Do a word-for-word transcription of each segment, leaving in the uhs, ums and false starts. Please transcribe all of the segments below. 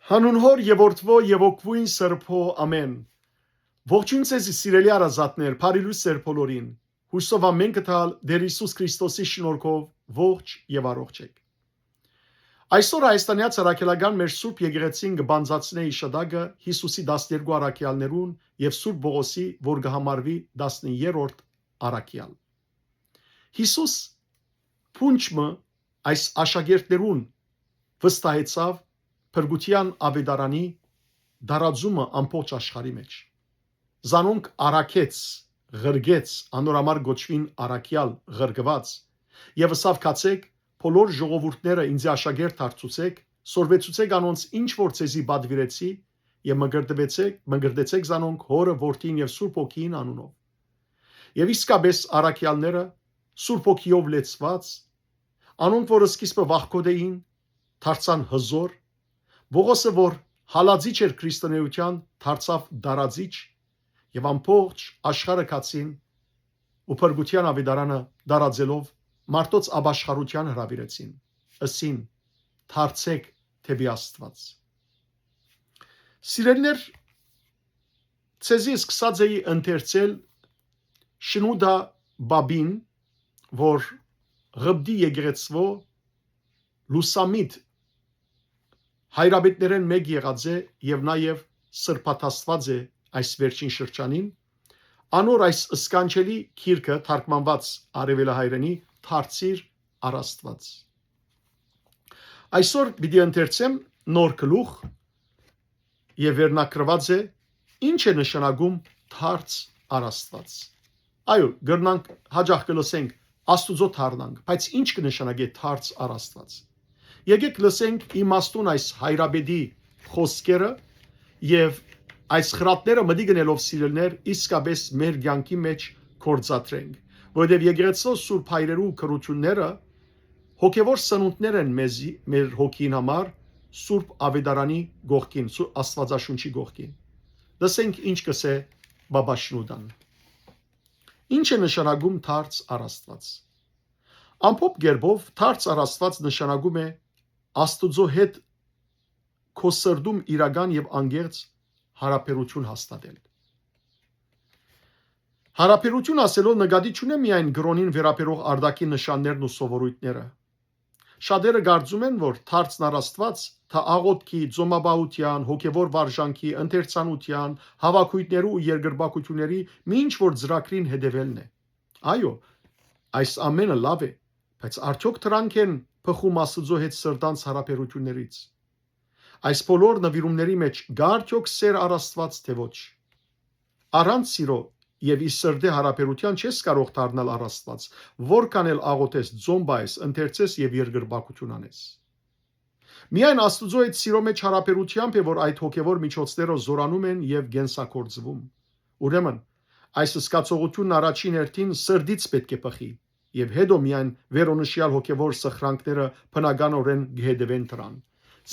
Հանուն Հօր եւ Որդւոյ եւ Հոգւոյն Սրբոյ, ամէն։ Ողջոյն ձեզի, սիրելի հարազատներ, բարի լոյս ձեր բոլորին։ Յուսով ամէն կը տալ Տէր Յիսուս Քրիստոսի շնորհքով ողջ եւ առողջ էք։ Այսօր Հայաստանեայ Առաքելական մեր Սուրբ Եկեղեցին կը բանձնեցնէ յիշատակը Յիսուսի տասներկու առաքեալներուն եւ Սուրբ Պողոսի, որ կը համարուի տասներորդ առաքեալ։ Յիսուս փունջ մը այս աշակերտներուն վստահեցաւ փրկութեան աւետարանի տարածումը ամբողջ աշխարհի մէջ։ Զանոնք առաքեց, ղրկեց, անոր համար կոչուին առաքեալ, ղրկուած, եւ ըսաւ. «Գացէք, բոլոր ժողովուրդները ինծի աշակերտ դարձուցէք, սորվեցուցէք անոնց ինչ որ ձեզի պատուիրեցի, եւ մկրտուեցեք, մկրտեցեք զանոնք Հօրը, Որդին եւ Սուրբ Հոգիին անունով»։ Եւ իսկապէս առաքեալները, Սուրբ Հոգիով լեցուած, անոնք որ սկիզբը վախկոտ էին, դարձան հզոր, Պողոսը որ հալածիչ էր քրիստոնէութեան, դարձաւ տարածիչ, եւ ամբողջ աշխարհը գացին ու փրկութեան աւետարանը տարածելով մարդոց ապաշխարութեան հրաւիրեցին, ըսին. «Դարձէք դէպի Աստուած»։ Սիրելիներ, ձեզի սկսած էի ընթերցել Շնուդա Պապին, որ Ղպտի եկեղեցւոյ լուսամիտ հայրապետներէն մէկ եղած է եւ նաեւ սրբադասված է այս վերջին շրջանին։ Անոր այս սքանչելի գիրքը թարգմանուած արեւելահայերէնի «Դարձիր առ Աստուած»։ Այսօր պիտի ընթերցեմ նոր գլուխ եւ վերնագրուած է «Ի՞նչ է նշանակում դարձ առ Աստուած»։ Այո, կրնանք հաճախ կը լսենք. «Աստուծոյ դառնանք», բայց ի՞նչ կը նշանակէ դարձ առ Աստուած։ Եկէք լսենք իմաստուն այս հայրապետի խօսքերը եւ այս խրատները մտիկ ընելով, սիրելիներ, իսկապէս մեր կեանքի մէջ գործադրենք, որովհետեւ եկեղեցւոյ սուրբ հայրերու գրութիւնները հոգեւոր սնունդներ են մեզի, մեր հոգին համար, Սուրբ Աւետարանի կողքին, Սուրբ Աստուածաշունչի կողքին։ Լսենք ինչ կ'ըսէ Պապա Շնուդան։ Ի՞նչ է նշանակում դարձ առ Աստուած։ Ամբողջ կերպով դարձ առ Աստուած նշանակում է Աստուծոյ հետ քո սրտում իրական եւ անկեղծ յարաբերութիւն հաստատել։ Յարաբերութիւն ասելով նկատի չունեմ միայն կրօնին վերաբերող արտաքին նշաններն ու սովորույթները։ Շատերը կարծում են, որ դարձն առ Աստուած, թէ աղօթքի, ծոմապահութեան, հոգեւոր վարժանքի, ընթերցանութեան, հաւաքոյթներու ու երկրպագութիւնների մի ինչ որ ծրագրին հետեւելն է։ Այո, այս ամէնը լաւ է, բայց արդյոք դրանք են բխում Աստուծոյ հետ սրտանց յարաբերութիւններից։ Այս բոլոր նուիրումների մէջ կա արդյոք սէր առ Աստուած, թէ ոչ։ Առանց սիրոյ եւ ի սրտի յարաբերութեան չես կարող դառնալ առ Աստուած, որքան էլ աղօթես, ծոմպահես, ընթերցես եւ երկրպագութիւն անես։ Միայն Աստուծոյ հետ սիրոյ մէջ յարաբերութեամբ է, որ այդ հոգեւոր միջոցները զօրանում են եւ կենսագործվում։ Ուրեմն, այս զգացողութիւնն առաջին հերթին սրտից պէտք է բխի, եւ հետո միայն վերոնշեալ հոգեւոր սխրանքները բնականօրէն կը հետեւեն դրան։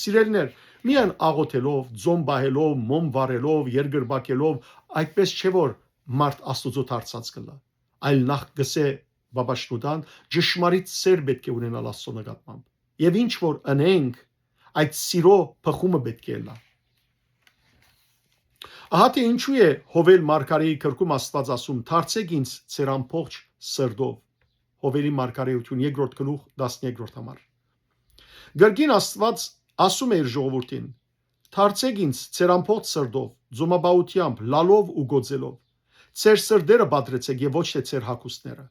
Սիրելիներ, միայն աղօթելով, ծոմպահելով, մոմ վառելով, երկրպագելով, այդպէս չէ որ մարդ Աստուծոյ դարձած կ'ըլլայ, այլ նախ կ'ըսէ Պապա Շնուդան, ճշմարիտ սէր պէտք է ունենալ Աստուծոյ նկատմամբ։ Եւ ինչ որ ընենք, այդ սիրոյ բխումը պէտք է ըլլայ։ Ահա թէ ինչու է Յովէլ մարգարէի գրքում Աստուած ասում. «Դարձէք ինձ ձեր ամբողջ սրտով»։ Յովէլի մարգարէութիւն, երկրորդ գլուխ, տասներկրորդ համար։ Կրկին Աստուած ասում է իր ժողովուրդին. «Դարձէք ինձ ձեր ամբողջ սրտով, ծոմապահութեամբ, լալով ու գոծելով։ Ձեր սրտերը պատրեցէք եւ ոչ թէ ձեր հագուստները։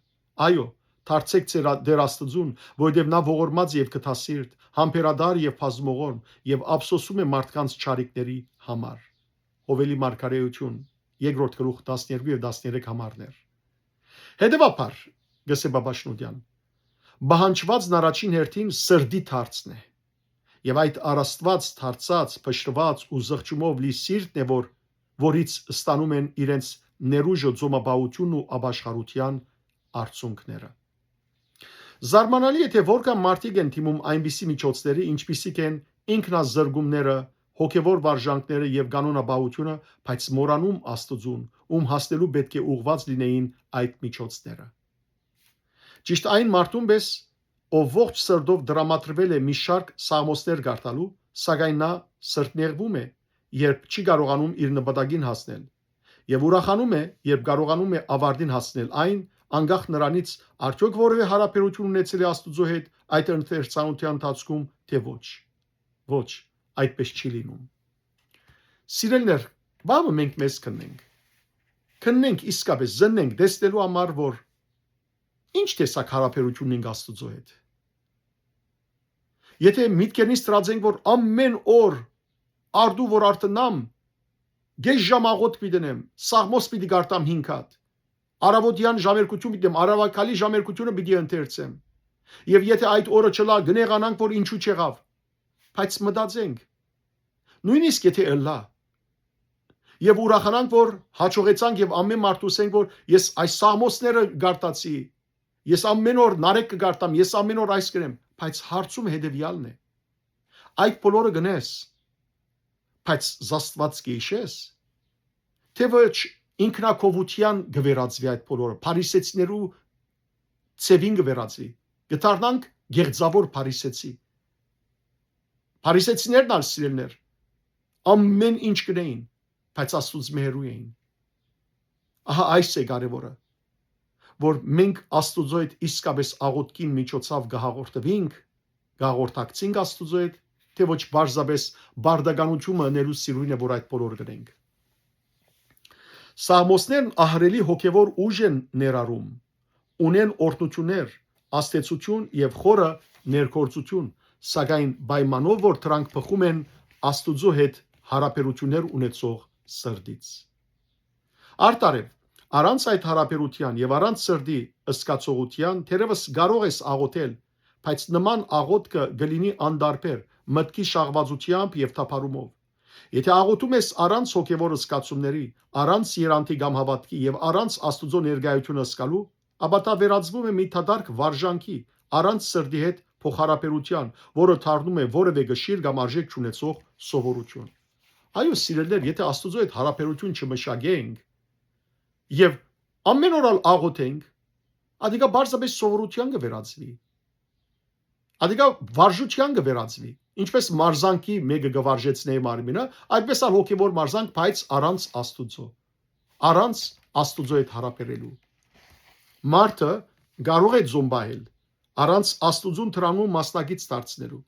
Այո, դարձէք ձեր Տէր Աստուծուն, որովհետեւ նա ողորմած եւ գթասիրտ, համբերատար եւ բազմողորմ, եւ ափսոսում է մարդկանց չարիքների համար»։ Յովէլի մարգարէութիւն, երկրորդ գլուխ, տասներկու եւ տասներեք համարներ։ Հետեւաբար, կ'ըսէ Պապա Շնուդան, պահանջուածն առաջին հերթին սրտի դարձն է, եւ այդ առ Աստուած դարձած, փշրուած ու զղջումով լի սիրտն է, որ, որից ստանում են իրենց ներուժը, ծոմապահութիւնն ու ապաշխարութեան արդյունքները։ Զարմանալի է, թէ որքան մարդիկ են դիմում այնպիսի միջոցների, ինչպիսիք են ինքնազրկումները, հոգեվոր վարժանքները եւ կանոնապահութիւնը, բայց մոռանում Աստուծուն, ում հասնելու պէտք է ուղղուած լինեին այդ միջոցները։ Ճիշդ այն մարդուն պէս, ով ողջ սրտով տրամադրվել է մի շարք սաղմոսներ կարդալու, սակայն նա սրտնեղվում է, երբ չի կարողանում իր նպատակին հասնել, եւ ուրախանում է, երբ կարողանում է ավարտին հասնել այն, անկախ նրանից, արդյոք որեւէ յարաբերություն ունեցել է Աստուծոյ հետ այդ ընթերցանութեան ընթացքում, թէ ոչ։ Ոչ, այդպես չի լինում։ Սիրելիներ, բանը մենք մեզ քննենք։ Քննենք իսկապես, զննենք, տեսնելու համար, որ ինչ տեսակ յարաբերություն ունենք Աստուծոյ հետ։ Եթե միտքերնից դրած ենք, որ ամեն օր արդու որ արթնամ, կես ժամ աղոթք պիտի դնեմ, սաղմոս պիտի գարտամ հինգ հատ, առավոտեան ժամերգություն պիտի դեմ, առավակալի ժամերգությունը պիտի ընթերցեմ։ Եւ եթե այդ օրը չլա, կնեղանանք, որ ինչու չեղավ, բայց մտածենք, նոյնիսկ եթե ըլլայ, եւ ուրախանանք, որ հաջողեցանք եւ ամեն մարդու ասենք, որ ես այս սաղմոսները գարտացի, ես ամեն օր նարեկ կգարտամ, ես ամեն օր այս կրեմ, բայց հարցում հետեւեալն է. այդ բոլորը գնես, բայց զաստված կհիշես, թէ ոչ ինքնակովութեան կվերածվի այդ բոլորը, փարիսեցիներու ծեւին կվերածվի, կդառնանք գեղձաւոր փարիսեցի։ Փարիսեցիներն ալ, սիրելիներ, ամեն ինչ կնեին, բայց Աստուծմէ հեռու էին։ Ահա այս է կարեւորը, որ մենք Աստուծոյ հետ իսկապես աղոթքին միջոցաւ կհաղորդվինք, կհաղորդակցինք Աստուծոյ հետ, թէ ոչ պարզապես բարդականությունը ընելու սիրոյնը, որ այդ բոլոր կնենք։ Սաղմոսներն ահռելի հոգեվոր ուժ են ներառում, ունեն օրհնություններ, ազդեցություն եւ խորը ներգործություն, սակայն պայմանով, որ դրանք բխում են Աստուծոյ հետ յարաբերություններ ունեցող սրտից։ Արդարեւ, առանց այդ յարաբերութեան եւ առանց սրտի զգացողութեան թերեւս կարող ես աղոթել, բայց նման աղոթքը կը լինի անտարբեր, մտքի շաղվածությամբ եւ թափառումով։ Եթե աղոթում ես առանց հոգեվոր զգացումների, առանց եռանդի կամ հաւատքի եւ առանց Աստուծոյ ներկայութիւնը զգալու, ապա դա վերածվում է մի դատարկ վարժանքի, առանց սրտի հետ փոխհարաբերութեան, որը դառնում է որեւէ կշիռ կամ արժէք չունեցող սովորություն։ Այո, սիրելիներ, եթե Աստուծոյ հետ յարաբերություն չմշակենք եւ ամեն օր ալ աղոթենք, ադիկա պարզապես սովորութեան կը վերածուի։ Ադիկա վարժութեան կը վերածուի։ Ինչպես մարզանքի մէկը կը վարժեցնէ մարմինը, այդպես ալ հոգեվոր մարզանք, բայց առանց Աստուծոյ, առանց Աստուծոյ հետ յարաբերելու։ Մարդը կարող է ձոմբահել, առանց Աստուծուն դրանում մասնակից դարձնելու։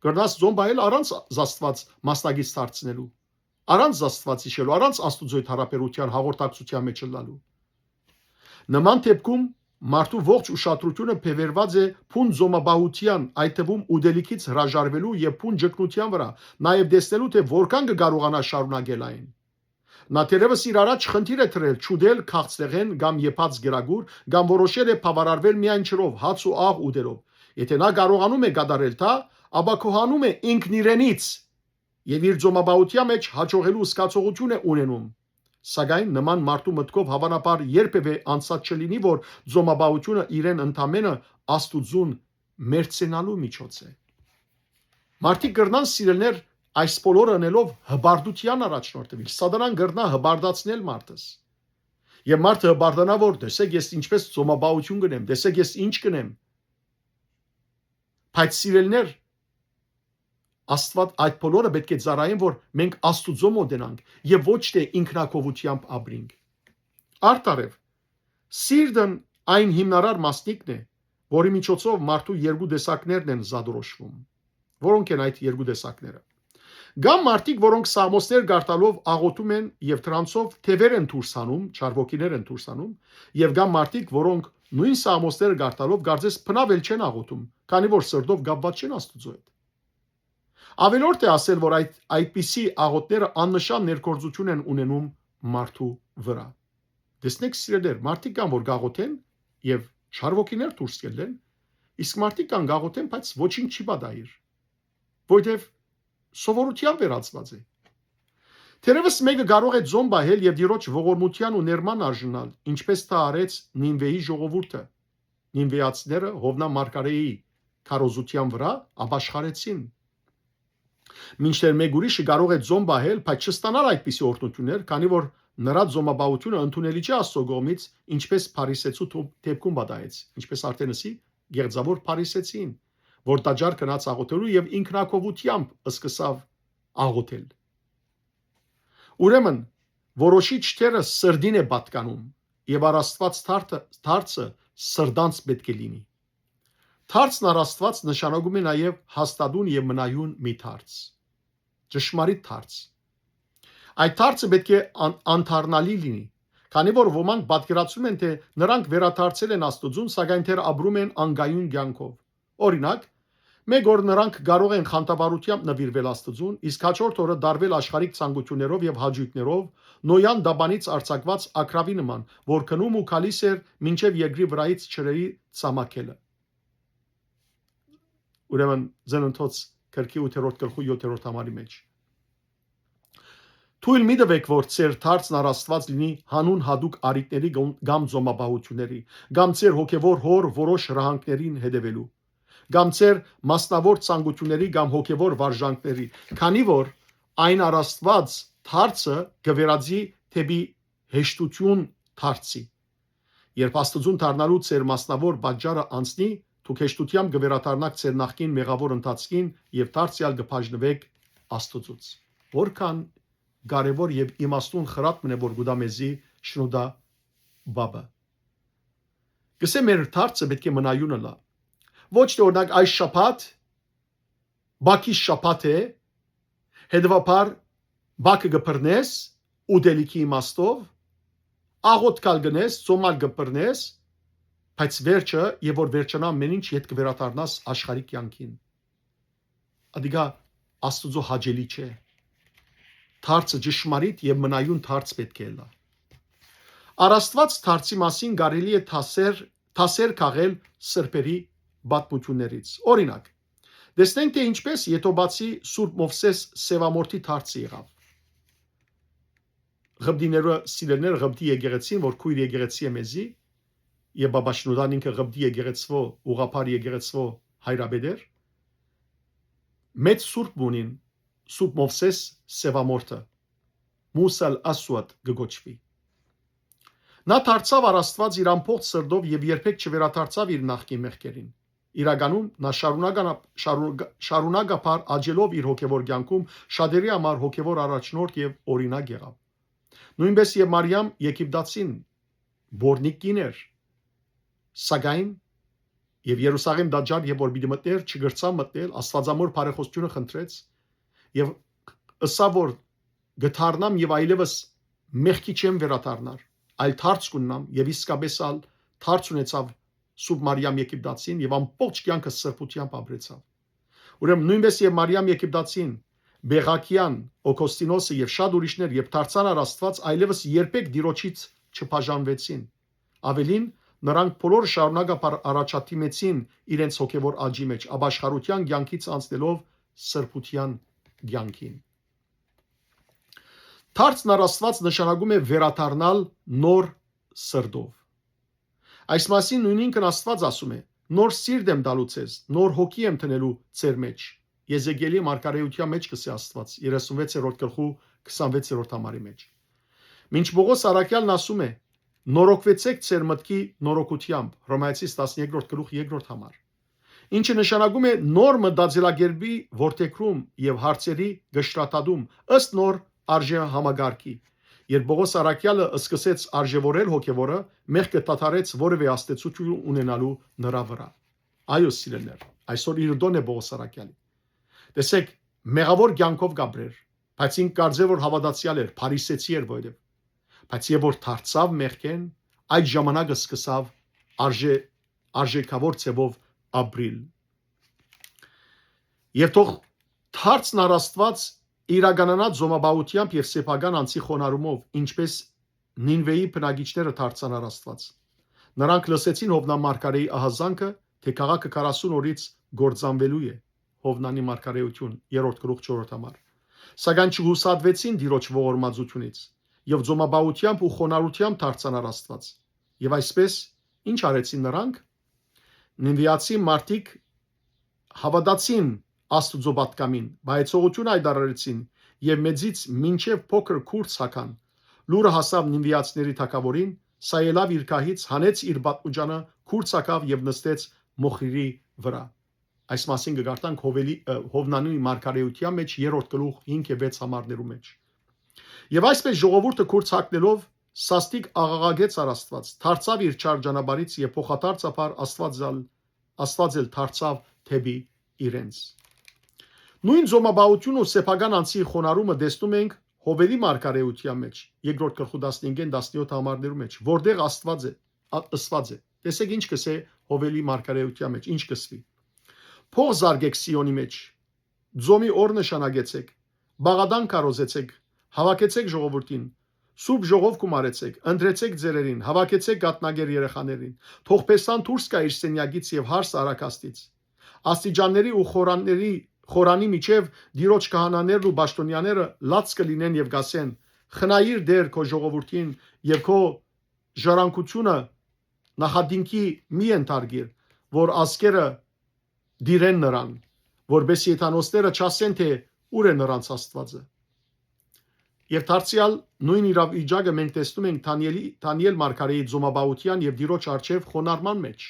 Կրնաս ձոմբահել առանց Աստուած մասնակից դարձնելու, առանց Աստուած յիշելու, առանց Աստուծոյ հետ յարաբերութեան, հաղորդակցութեան մեջ ըլլալու։ Նման դեպքում մարդու ողջ ուշադրությունը բեւեռուած է բուն ձոմապահութեան, այդ թվում ուտելիքից հրաժարուելու եւ բուն ճգնութեան վրայ, նաեւ տեսնելու, թէ որքան կը կարողանայ շարունակել այն։ Նա թերեւս իր առաջ խնդիր է դրել չուտել քաղցրեղէն կամ եփած կերակուր, կամ որոշել է բաւարարվել միայն ջրով, հաց ու աղ ուտելով։ Եթե նա կարողանում է կատարել դա, ապա գոհանում է ինքն իրենից եւ իր ձոմապահութեան մեջ յաջողելու զգացողություն է ունենում։ Սակայն նման մարդու մտքով հաւանաբար երբեւէ անցած չլինի, որ ձոմապահությունը իրեն ընդամենը Աստուծուն մերձենալու միջոց է։ Մարդիկ կրնան, սիրելիներ, այս բոլորը ընելով հպարտութեան առաջնորդվել։ Սատանան կրնայ հպարտացնել մարդս։ Եւ մարդը հպարտանայ, որ տեսեք ես ինչպես ծոմապահություն կ'ընեմ, տեսեք ես ինչ կ'ընեմ։ Բայց, սիրելիներ, Աստուած այդ բոլորը պէտք է ծառայեն, որ մենք Աստուծոյ մօտենանք եւ ոչ թէ ինքնակովութեամբ ապրինք։ Արդարեւ, սիրտն այն հիմնարար մասնիկն է, որի միջոցով մարդու երկու տեսակներն են զատորոշվում։ Որո՞նք են այդ երկու տեսակները։ Կան մարդիկ, որոնք սաղմոսներ կարդալով աղոթում են եւ դրանցով թեւեր են դուրս հանում, չար ոգիներ են դուրս հանում, եւ կան մարդիկ, որոնք նոյն սաղմոսները կարդալով կարծես բնաւ էլ չեն աղոթում, քանի որ սրտով կապված չեն Աստուծոյ հետ։ Ավելորդ է ասել, որ այդ, այդպիսի աղոթները աննշան ներգործություն են ունենում մարդու վրայ։ Տեսնեք, սիրելիներ, մարդիկ կան, որ կաղոթեն եւ չար ոգիներ դուրս կ'ելլեն, իսկ մարդիկ կան կաղոթեն, բայց ոչինչ չի պատահիր, որտեւ սովորութեան վերածուած է։ Թերեւս մէկը կարող է ձոն պահել եւ Տիրոջ ողորմութեան ու ներման արժանալ, ինչպես դա արեց Նինվեի ժողովուրդը։ Նինվեացիները Յովնան մարգարէի քարոզութեան վրայ ապաշխարեցին։ Մինչդեռ մէկ ուրիշը կարող է ձոն պահել, բայց չստանալ այդպիսի օրհնություններ, քանի որ նրա ձոմապահությունը ընդունելի չէ Աստծո կողմից, ինչպես Փարիսեցու թո-, դեպքում պատահեց, ինչպես արդեն ըսի, գեղձաւոր Փարիսեցին, որ տաճար գնաց աղոթելու եւ ինքնակովութեամբ սկսաւ աղոթել։ Ուրեմն, որոշիչ դերը սրտին է պատկանում եւ առ Աստուած թարթը, թարցը սրտանց պէտք է լինի։ Թարցն առ Աստուած նշանակում է նաեւ հաստատուն եւ մնայուն մի թարց։ Ճշմարիտ թարց։ Այդ թարցը պէտք է ան-, անդառնալի լինի, քանի որ ոմանք պատկերացնում են, թե նրանք վերադարձել են Աստուծուն, սակայն դեռ ապրում են անկայուն կեանքով։ Օրինակ, մէկ օր նրանք կարող են խանդավառութեամբ նուիրվել Աստուծուն, իսկ հաջորդ օրը դարվել աշխարհիկ ցանկութիւններով եւ հաճոյքներով, Նոյան տապանից արձակուած ակռաւի նման, որ գնում ու գալիս էր մինչեւ երկրի վրայից ջրերի ցամաքելը։ Ուրեմն, Ծննդոց գրքի ութերորդ գլխու յոթերորդ համարի մեջ։ Թույլ մի տուէք, որ ձեր դարձն առ Աստուած լինի հանուն յատուկ առիթների կամ, կամ ծոմապահութիւնների, կամ ձեր հոգեվոր հոր որոշ հրահանգներին հետեւելու, կամ ձեր մասնավոր ցանկութիւնների կամ հոգեվոր վարժանքների, քանի որ այն առ Աստուած դարձը կը վերածի դէպի հեշտութիւն դարձի։ Երբ Աստուծուն դառնալու ձեր մասնավոր պատճառը անցնի, դուք հեշտութեամբ կը վերադառնաք ձեր նախկին մեղաւոր ընթացքին եւ դարձեալ կը բաժնուէք Աստուծուց։ Որքան կարեւոր եւ իմաստուն խրատ մըն է, որ կու տայ մեզի Շնուդա Պապը։ Կսէ, մեր դարձը պէտք է մնայուն ըլլայ։ Ոչ թէ, օրինակ, այս շաբաթ, բակի շաբաթ է, հետեւաբար բակը կը բռնես ուտելիքի իմաստով, աղօթքալ կ'ընես, ծոմալ կը բռնես, բայց վերջը, եւ որ վերջանայ ամէն ինչ, ետ կը վերադառնաս աշխարհի կեանքին։ Ատիկա Աստուծոյ հաճելի չէ։ Դարձը ճշմարիտ եւ մնայուն դարձ պէտք է ըլլայ։ Առ Աստուած դարձի մասին կարելի է դասեր, դասեր քաղել սրբերի պատմութիւններից։ Օրինակ, տեսնենք, թէ ինչպես Եթովացի Սուրբ Մովսէս Սեւամորթի դարձը եղաւ։ Ղպտիները, սիրելիներ, Ղպտի եկեղեցին, որ քոյր եկեղեցի է մեզի, եւ Պապա Շնուդան ինքը Ղպտի եկեղեցւոյ, ուղղափառ եկեղեցւոյ հայրապետ էր, մեծ սուրբ մունին, Սուրբ Մովսէս Սեւամորթը, Մուսալ Ասուատ կը կոչուի։ Նա դարձաւ առ Աստուած իր ամբողջ սրտով եւ երբեք չվերադարձաւ իր նախկին մեղքերին։ Իրականում, նա շարունականա-, շարունակ-, շարունակաբար աճելով իր հոգեվոր կեանքում շատերի համար հոգեվոր առաջնորդ եւ օրինակ եղաւ։ Նոյնպէս եւ Մարիամ Եգիպտացին, բորնիկ կին էր, սակայն եւ Երուսաղէմ տաճար, երբ որ պիտի մտներ, չկրցաւ մտնել, Աստուածամոր բարեխօսութիւնը խնդրեց եւ ըսաւ, որ կը դառնամ եւ այլեւս մեղքի չեմ վերադառնար, այլ դարձ կունենամ, եւ իսկապէս ալ դարձ ունեցաւ Սուրբ Մարիամ Եգիպտացին եւ ամբողջ կեանքը սրբութեամբ ապրեցաւ։ Ուրեմն նոյնպէս եւ Մարիամ Եգիպտացին, Բեղակեան, Օգոստինոսը եւ շատ ուրիշներ, երբ դարձան առ Աստուած, այլեւս երբեք Տիրոջից չբաժանուեցին։ Ավելին, նրանք բոլորը շարունակաբար առաջադիմեցին իրենց հոգեվոր աճի մեջ, ապաշխարութեան կեանքից անցնելով սրբութեան կեանքին։ Դարձն առ Աստուած նշանակում է վերադառնալ նոր սրտով։ Այս մասին նոյնինքն Աստուած ասում է. «Նոր սիրտ եմ տալու ձեզ, նոր հոգի եմ դնելու ձեր մեջ»։ Եզեկիելի մարգարէութեան մեջ կ'ըսէ Աստուած, երեսունվեցերորդ գլխու քսանվեցերորդ համարի մեջ։ Մինչ Պողոս առաքեալն ասում է. «Նորոգուեցէք ձեր մտքի նորոգութեամբ», Հռոմայեցիս տասներկրորդ գլուխ երկրորդ համար, ինչը նշանակում է նոր մտածելակերպի որդեգրում եւ հարցերի կշռադատում ըստ նոր արժեհամակարգի։ Երբ Պողոս առաքեալը սկսեց արժեվորել հոգեվորը, մեղքը դադարեց որևէ ազդեցություն ունենալու նրա վրա։ Այո, սիրելիներ, այսօր իր դոնն է Պողոս առաքեալի։ Տեսեք, մեղաւոր կեանքով կ'ապրէր, բայց ինք կարծեր, որ հաւատացեալ էր, փարիսեցի էր, որովհետեւ, բայց երբ որ դարձաւ մեղքէն, այդ ժամանակը սկսաւ արժե-, արժեքավոր ձևով ապրիլ։ Եւ թող դարձն առ Աստուած իրականանա ծոմապահութեամբ եւ սեփական անձի խոնարհումով, ինչպես Նինվեի բնակիչները դարձան առ Աստուած։ Նրանք լսեցին Յովնան մարգարէի ահազանգը, թէ քաղաքը քառասուն օրից կործանուելու է, Յովնանի մարգարէութիւն, երրորդ գլուխ չորրորդ համար։ Սակայն չյուսատուեցին Տիրոջ ողորմածությունից, եւ ծոմապահութեամբ ու խոնարհութեամբ դարձան առ Աստուած։ Եւ այսպես, ի՞նչ արեցին նրանք։ Նինվեացի մարդիկ հաւատացին Աստուծոյ պատգամին, բայց ողջունություն յայտարարեցին եւ մեծից մինչեւ փոքր քուրձ հագան։ Լուրը հասաւ նինվեացիների թագաւորին, սա ելաւ իր գահից, հանեց իր պատմուճանը, քուրձ հագաւ եւ նստեց մոխիրի վրա։ Այս մասին կը կարդանք Հովելի, ը, Յովնանի մարգարէութեան մէջ, երրորդ գլուխ, հինգ եւ վեց համարներու մէջ։ Եւ այսպէս ժողովուրդը կուրց հագնելով, սաստիկ աղաղակեց առ Աստուած, դարձաւ իր չար ճանապարհից եւ փոխադարձաբար Աստուած ալ, Աստուած էլ դարձաւ դէպի իրենց։ Նոյն ծոմապահութիւնը ու սեփական անձի խոնարհումը տեսնում ենք Հովելի մարգարէութեան մէջ, երկրորդ գլխու տասնհինգ, տասնեթ համարներու մէջ, որտեղ Աստուած է, ա-, ըսուած է։ Տեսեք ինչ կսէ Հովելի մարգարէութեան մէջ, ինչ կսուի։ Փող զարկեք Սիոնի մէջ, ծոմի օր նշանակեցեք, բաղադան քարոզեցեք, հաւաքեցեք ժողովուրդին, սուրբ ժողով գումարեցեք, ընտրեցեք ծերերին, հաւաքեցեք կաթնագեր երեխաներին, թող Փեսան դուրս գայ իր սենեակից եւ հարս արագ աստից։ Աստիճանների ու խորանների, խորանի միջեւ տիրոջ քահանաներն ու պաշտոնյաները լաց կը լինեն եւ կ'ասեն. «Խնայիր Տէր քո ժողովուրդին եւ քո ժառանգութիւնը նախատինքի մի ենթարկիր, որ ազգերը դիրեն նրան, որպէս եթանոսները չասեն, թէ ո՞ւր է նրանց Աստուածը»։ Եւ դարձեալ նոյն իրավիճակը մենք տեսնում ենք Դանիելի, Դանիել մարգարեի ծոմապահութեան եւ Տիրոջ առջեւ խոնարհման մէջ։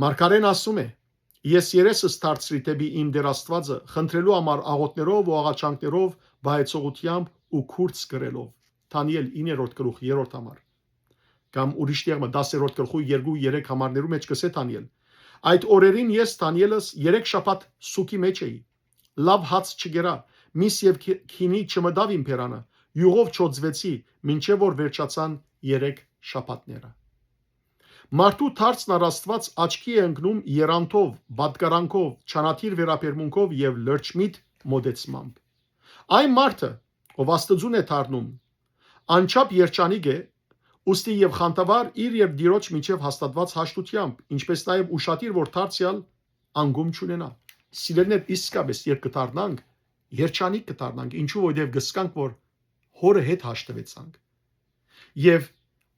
Մարգարեն ասում է. «Ես երեսս դարձրի դէպի իմ Տեր Աստուածը, խնդրելու համար աղօթքներով ու աղաչանքներով, վայեցողութեամբ ու կուրց կրելով»։ Դանիել իններորդ գլուխ, երրորդ համար։ Կամ ուրիշ տեղ մը, տասերորդ գլխու երկու, երեք համարներու մէջ կ'ըսէ Դանիել. «Այդ օրերին ես, Դանիելս, երեք շաբաթ սուգի մէջ էի։ Լաւ հաց չկերա, միս եւ գի-, գինի չմտաւ իմ բերանը, իւղով չօծուեցի, մինչեւ որ վերջացան երեք շաբաթները»։ Մարդու դարձն առ Աստուած աչքի է ընկնում եռանդով, պատկարանքով, չանադիր վերաբերմունքով եւ լրջմիտ մոտեցմամբ։ Այն մարդը, ով Աստծուն է դառնում, անչափ երջանիկ է, ուստի եւ խանդավառ իր եւ Տիրոջ միջեւ հաստատուած հաշտութեամբ, ինչպէս նաեւ ուշադիր, որ դարձեալ անգում չունենայ։ Սիրելիներ, իսկապէս երբ կը դառնանք, երջանիկ կը դառնանք, ինչու, որովհետեւ կ'ըսկանք, որ Հօրը հետ հաշտուեցանք։ Եւ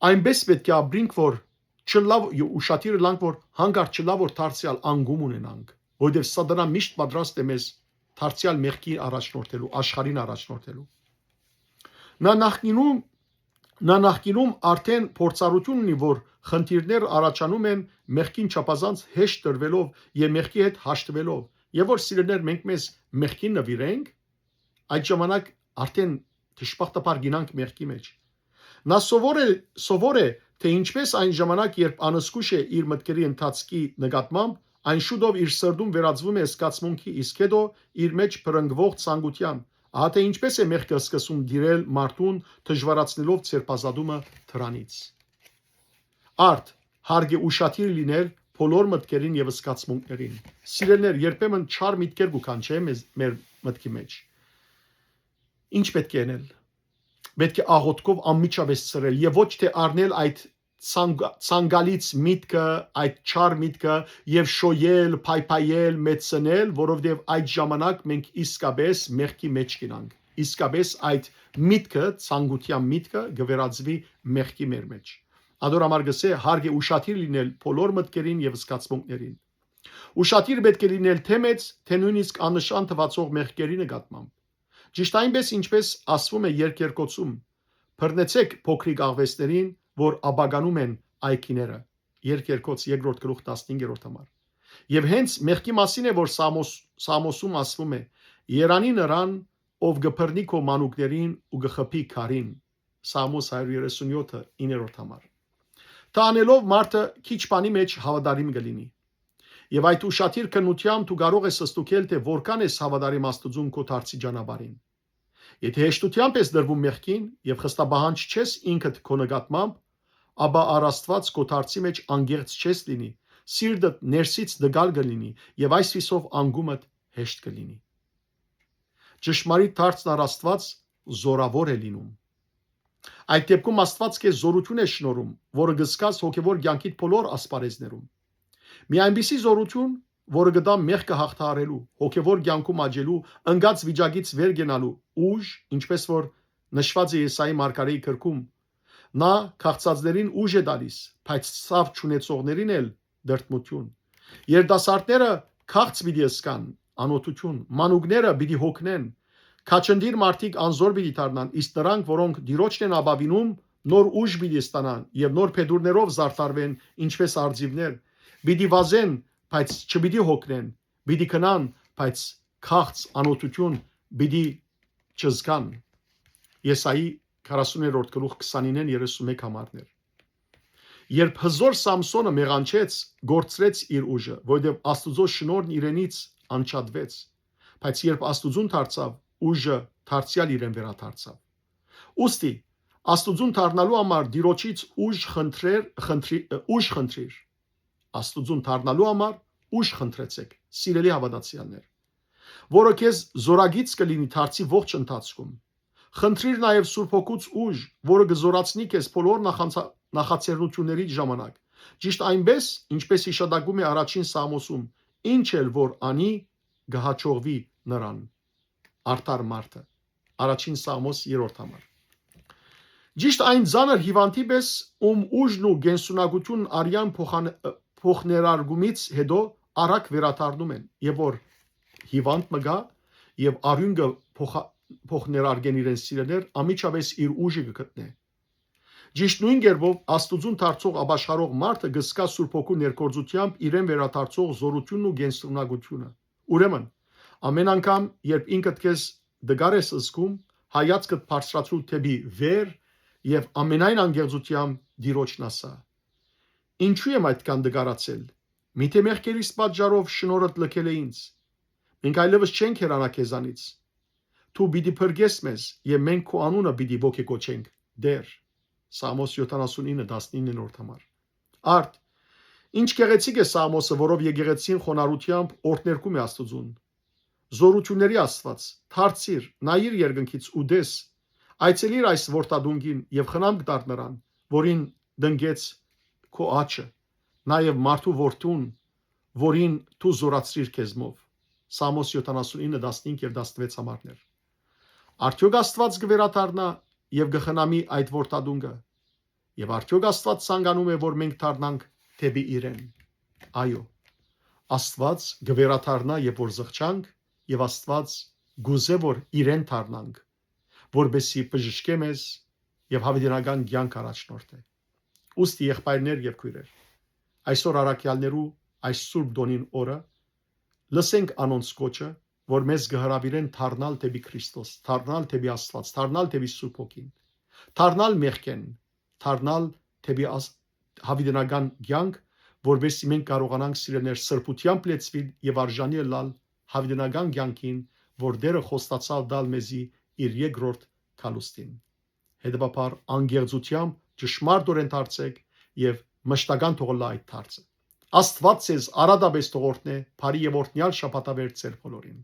այնպէս պէտք է ապրինք, որ չըլլայ, ուշադիր ըլլանք, որ հանկարծ չըլլայ, որ դարձեալ անգում ունենանք, որովհետեւ Սատանան միշտ պատրաստ է մեզ դարձեալ մեղքի առաջնորդելու, աշխարհին առաջնորդելու։ Նա նախկինում, նա նախկինում արդեն փորձառություն ունի, որ խնդիրներ առաջանում են մեղքին չափազանց հեշտ տրուելով եւ մեղքի հետ հաշտուելով, եւ որ, սիրելիներ, մենք մեզ մեղքին նուիրենք, այդ ժամանակ արդեն դժբախտաբար գինանք մեղքի մեջ։ Նա սովոր է, սովոր է, թե ինչպես այն ժամանակ, երբ անզգուշ է իր մտքերի ընթացքի նկատմամբ, այն շուտով իր սրտում վերածվում է զգացմունքի, իսկ հետո իր մեջ բռնկվող ցանկության։ Ահա թե ինչպես է մեղքը սկսում դիրել մարդուն, դժվարացնելով ձերբազատումը դրանից։ Արդ, հարկ է ուշադիր լինել բոլոր մտքերին եւ զգացմունքներին։ Սիրելիներ, երբեմն չար միտքեր կու գան, չէ՞, մեզ, մեր մտքի մեջ։ Ինչ պէտք է ընել։ Պէտք է աղոթքով անմիջապէս ցրել եւ ոչ թե առնել այդ ցանգ-, ցանկալից միտքը, այդ չար միտքը եւ շոյել, փայփայել, մեծցնել, որովհետեւ այդ ժամանակ մենք իսկապէս մեղքի մեջ կենանք, իսկապէս այդ միտքը, ցանկութեան միտքը կը վերածուի մեղքի մեր մեջ։ Ադոր համար կ'ըսէ, հարկ է ուշադիր լինել բոլոր մտքերին եւ զգացմունքներին։ Ուշադիր պէտք է լինել թե մեծ, թե նոյնիսկ աննշան թուացող մեղքերի նկատմամբ։ Ճիշտ այնպես, ինչպես ասվում է երկերկոցում. «Բռնեցեք փոքրիկ աղվեսներին, որ ապականում են այգիները»։ Երկերկոց, երկրորդ գլուխ, տասնհինգերորդ համար։ Եւ հենց մեղքի մասին է, որ Սամոս-, Սամոսում ասվում է. «Երանի նրան, ով կը բռնի քո մանուկներին ու կը խփի քարին»։ Սամոս հարիւր երեսունյոթը, իններորդ համար։ Դա անելով մարդը քիչ բանի մեջ հաւատարիմ կը լինի։ Եւ այդ ուշադիր քննութեամբ դու կարող ես ստուգել, թե որքան ես հաւատարիմ Աստուծուն քո դարձի ճանապարհին։ Եթե հեշտութեամբ ես դրվում մեղքին եւ խստապահանջ չես ինքդ քո նկատմամբ, ապա առ Աստուած քո դարձի մեջ անկեղծ չես լինի, սիրտդ ներսից տկալ կը լինի եւ այսպիսով անկումդ հեշտ կը լինի։ Ճշմարիտ դարձն առ Աստուած զորաւոր է լինում։ Այդ դեպքում Աստուած քեզ զորութիւն է շնորհում, որը կը զգաս հոգեւոր կյանքիդ բոլոր ասպարեզներում։ Մի այնպիսի զորութիւն, որը կը տայ մեղքը հաղթահարելու, հոգեւոր կյանքում աճելու, ընկած վիճակից վեր կենալու ուժ, ինչպես որ նշուած է Եսայի մարգարեի գրքում. «Նա քաղցածներին ուժ է տալիս, բայց ցաւ չունեցողներին էլ՝ դրդմութիւն։ Երիտասարդները քաղց պիտի ըսկան, անօթութիւն, մանուկները պիտի հոգնեն։ Քաչնդիր մարդիկ անզոր պիտի դառնան, իսկ նրանք, որոնք Տիրոջն են ապաւինում, նոր ուժ պիտի ստանան եւ նոր փետուրներով զարդարվեն, ինչպես արծիվներ։ Պիտի վազեն, բայց չպիտի հոգնեն, պիտի գնան, բայց քաղց, անօթութիւն պիտի չզգան։ Եսայի քառասուներորդ գլուխ քսանինէն երեսունմեկ համարներ։ Երբ հզօր Սամսոնը մեղանչեց, գործրեց իր ուժը, որովհետեւ Աստուծոյ շնորհն իրենից անջատուեց, բայց երբ Աստուծուն դարձաւ, ուժը դարձեալ իրեն վերադարձաւ։ Ուստի, Աստուծուն դառնալու համար Տիրոջից ուժ խնդրեր, խնդրի, ուժ խնդրիր։ Աստուծուն դառնալու համար ուժ խնդրեցէք, սիրելի հաւատացեալներ, որը քեզ զորագիծ կը լինի դարձի ողջ ընթացքում։ Խնդրիր նաեւ Սուրբ Հոգուց ուժ, որը կը զորացնի քեզ բոլոր նախանցա-, նախաձեռնութիւնների ժամանակ, ճիշտ այնպէս, ինչպէս յիշատակում է առաջին Սաղմոսում, ինչ էլ որ անի, կը հաջողվի նրան։ Արդար մարդը։ Առաջին Սաղմոս երրորդ համար։ Ճիշտ այն ծանր հիվանդի պէս, ում ուժն ու կենսունակությունն արեան փոխան-, փոխներարկումից հետո արագ վերադառնում են, եւ որ հիվանդ մը գայ, եւ արիւնքը փոխա-, փոխներարկեն իրեն սիրելեր, անմիջապէս իր ուժը կը գտնէ։ Ճիշտ նոյն կերպով Աստուծուն դարձող ապաշխարող մարդը կը զգայ Սուրբ Հոգու ներգործութեամբ իրեն վերադարձող զօրութիւնն ու կենսունակությունը։ Ուրեմն, ամէն անգամ, երբ ինքդ քեզ դգար ես զգում, հայացքդ բարձրացրու դէպի վեր եւ ամենայն անկեղծութեամբ Տիրոջն ասա. «Ինչո՞ւ եմ այդքան դգարացել։ Միթէ մեղքերիս պատճառով շնորհդ լքել է ինձ։ Մենք այլեւս չենք հեռանայ քեզանից։ Դու պիտի փրկես մեզ, եւ մենք քո անունը պիտի ոգեկոչենք, Տէր»։ Սաղմոս յոթանասունինը, տասնիններորդ համար։ Արդ, ինչ գեղեցիկ է Սաղմոսը, որով եկեղեցին խոնարհութեամբ օրհներկում է Աստուծուն։ Զօրութիւնների Աստուած, դարձիր, նայիր երկնքից ու տես, այցելիր այս որդատունկին եւ խնամք տար նրան, որին տնկեց քո աջը, նաեւ մարդու որդուն, որին դու զորացրիր քեզմով։ Սաղմոս յոթանասունինը, տասնհինգ եւ տասնվեց համարներ։ Արդեօք Աստուած կը վերադառնայ եւ կը խնամի այդ որդատունկը, եւ արդեօք Աստուած ցանկանում է, որ մենք դառնանք դէպի իրեն։ Այո, Աստուած կը վերադառնայ, երբ որ զղջանք, եւ Աստուած կ'ուզէ, որ իրեն դառնանք, որպեսզի բժշկէ մեզ եւ յաւիտենական կեանք առաջնորդէ։ Ուստի, եղբայրներ եւ քոյրեր, այսօր առաքեալներու այս Սուրբ Տօնին օրը, լսենք անոնց կոչը, որ մեզ կը հրաւիրեն դառնալ դէպի Քրիստոս, դառնալ դէպի Աստուած, դառնալ դէպի Սուրբ Հոգին, դառնալ մեղքէն, դառնալ դէպի աս-, յաւիտենական կեանք, որպեսզի մենք կարողանանք, սիրելիներ, սրբութեամբ լեցուիլ եւ արժանի ըլլալ յաւիտենական կեանքին, որ Տէրը խոստացաւ տալ մեզի իր երկրորդ գալուստին։ Հետեւաբար, անկեղծութեամբ ճշմարտօրէն դարձէք եւ մշտական թող ըլլայ այդ դարձը։ Աստուած ձեզ արատապէս թող օրհնէ, բարի եւ օրհնեալ շաբաթավերջ ձեր բոլորին։